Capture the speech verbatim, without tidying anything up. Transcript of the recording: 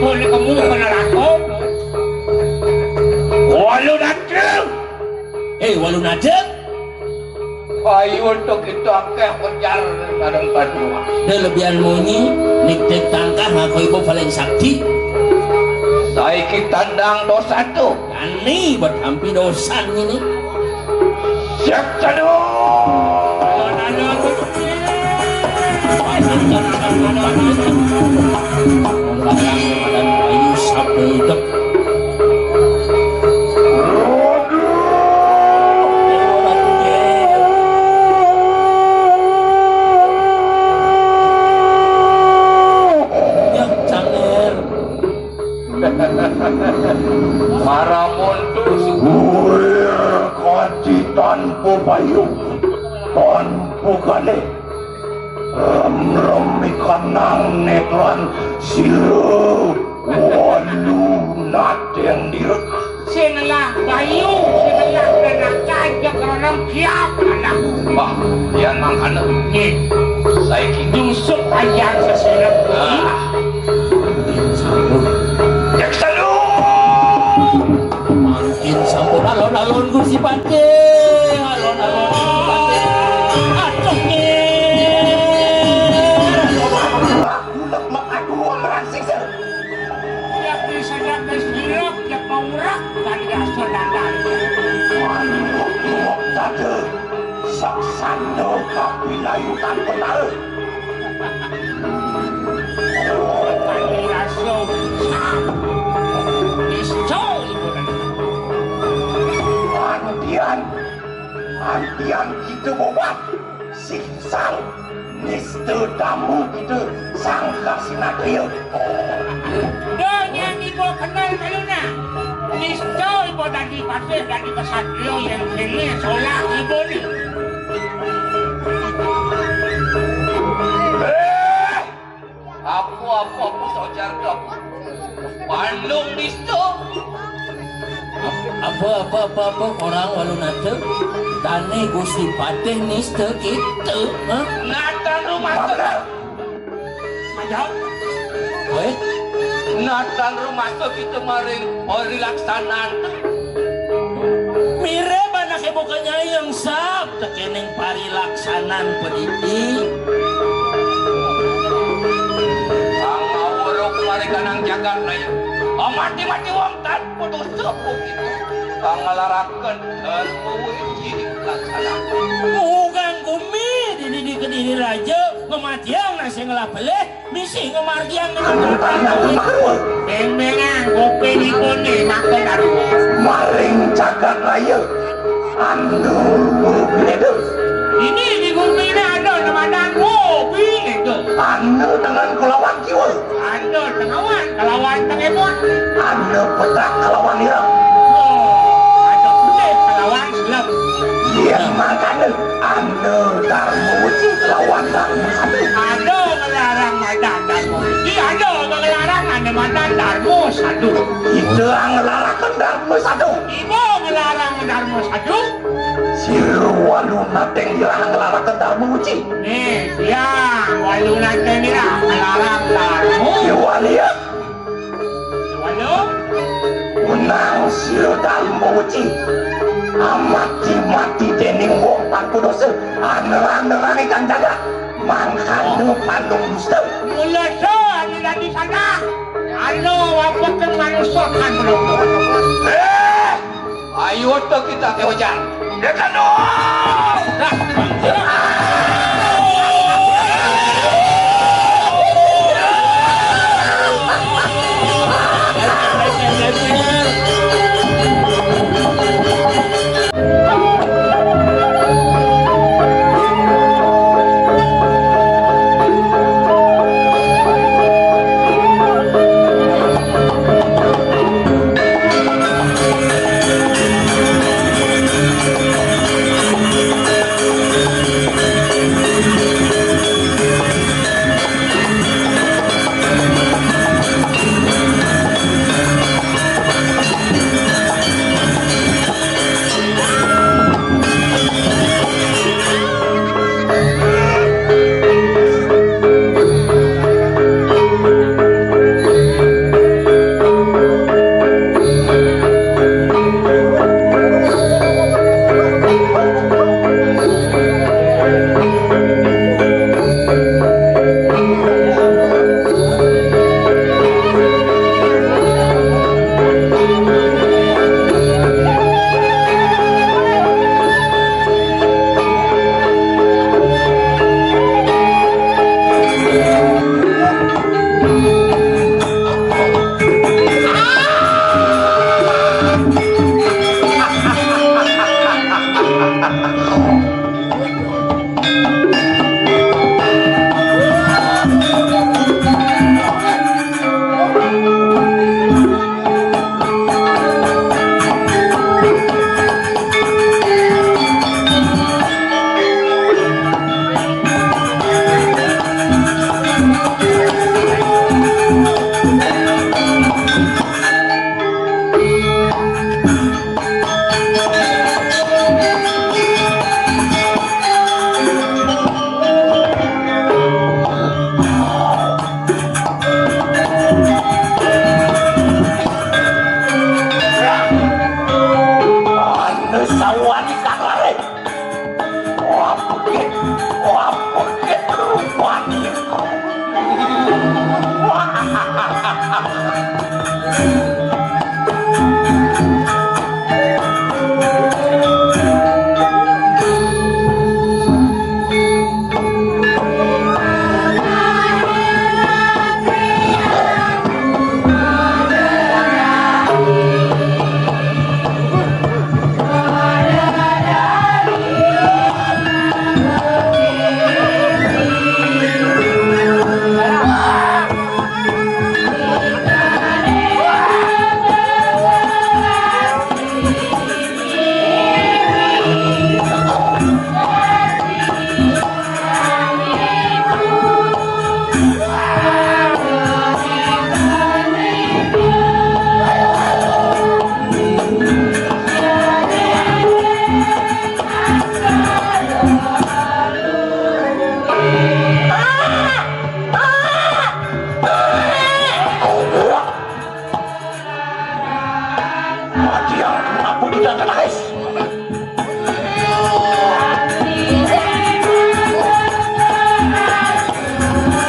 Boleh kamu kena rakop. Walu nada. Eh, walu nada. Ayo to kita akeh kejar kadang kadua. Dia lebihan munyi, niktik tangkah ngaku ibu paling sakti. Saiki tandang dosa to. Ani buat ampi dosa ini. Siap, cadu. Ayu sabda hidup. Ya, canger. Para montus. Kuir kaji tanpa bayu, tanpa galih. Remrem ikanang netran sira walu nadeng direk. Sing ngelah bayu, sing ngelah renaka, aja kerono kiap anak. Wah, yan mangkana. Nggih. Saiki nyungsuk ayang sesirep. Ah. Yak salu. Mangkin sampun alon-alon Gusti Patih. Alon-alon Gusti Patih. Aduh, nggih. Aku lemah, aku wong rangsing, Sir. Yak disedak wis hirep, yak mau ngerak, tadi asal datar. Manuk-manuk tadi, saksana kapilayutan benar. Tadi rasa, niscaya ibu tadi. Antian, antian kita bobat. Siksal, nista damu kita sangka sinatria. Donya nibo kenal kaluna. Nista ibo dadi patih, dadi kesatria yang kene solah ibo ni. Eh! Apa, apa, apa, sojar tu apa? Bandung nista. Apa, apa, apa, apa, orang walu nata? Dane Gusti Patih nista kita, ha? Natan rumah tu. Majau. Weh? Natan rumah tu kita maring, maring laksanan tu. Mirip anak ibu kenyai yang sab. Tekening parilaksanan pendidik. Kang ngawuruk marikanang jagat raya. Oh, mati-mati wong tanpa dosa pun itu. Kang ngelaraken dan mewiji laksanakan. Mugang gumi di, di, di kediri raja, ngematiang nasi ngelah pelih. Misi ngemargiang dengan. Beng-bengan, kopi nipun ni, makan aduh. Maring jagat raya. Anu, beda. Ini di gumi ni ada nama dan kopi itu. Anu dengan kelawan jiwa. Ada tengawan, kelawan tengebut. Anu petak kelawan irang. Oh, ada putih kelawan selem. Iya, makanya. Anda Darma Weci lawan Darma Sadu. Anda ngelarang madan Darma Weci, anda ngelarang anda madan Darma Sadu. Kita ngelarakan Darma Sadu. Ibu ngelarang Darma Sadu. Sira walu nadeng irah ngelarakan Darma Weci. Nih, siang walu nadeng irah ngelarang Darma. Ya, wali ya. Waduh. Unang sira Darma Weci. Amati-mati dening wong tanpa dosa. Anerang-nerang ikan jagat. Mangkana pandung dusta. Mula so anu dadi sanak. Anu wapekan manusa kan menunggu. Eh! Ayo to kita ke hujan. Dekan dong!